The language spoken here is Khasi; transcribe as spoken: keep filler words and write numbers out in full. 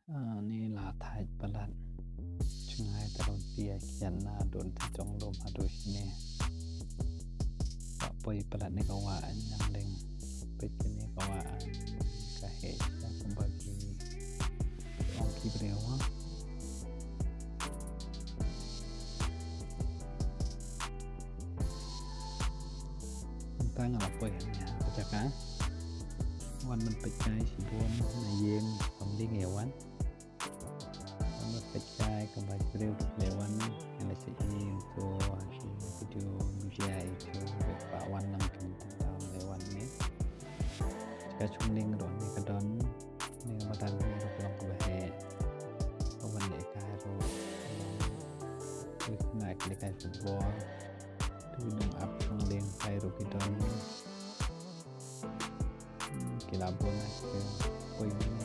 Ani la thait palat. Chungai ta lam pia kian na don ta jong lum haduh sini. Ba poi palat ni ka wa anyang ding. Peit kini ka wa ka he ya kumba ki ong ki briew ha. Tang la poi ha nia ka jaka. Wan man peit kai si bun na ïing kam ding e wan. Wan man peit kai kam ba briew le wan. Ene si i to si video media i to ba wan nam kin tang le wan ni. Ka chung ling ro ni ka don ni ka matan ni ka long ka ba he. Ka wan le kai ro. Ni na ki le kai football. Tu nang ap chung ling kai ro ki don. Ki la bun na ki poi ni.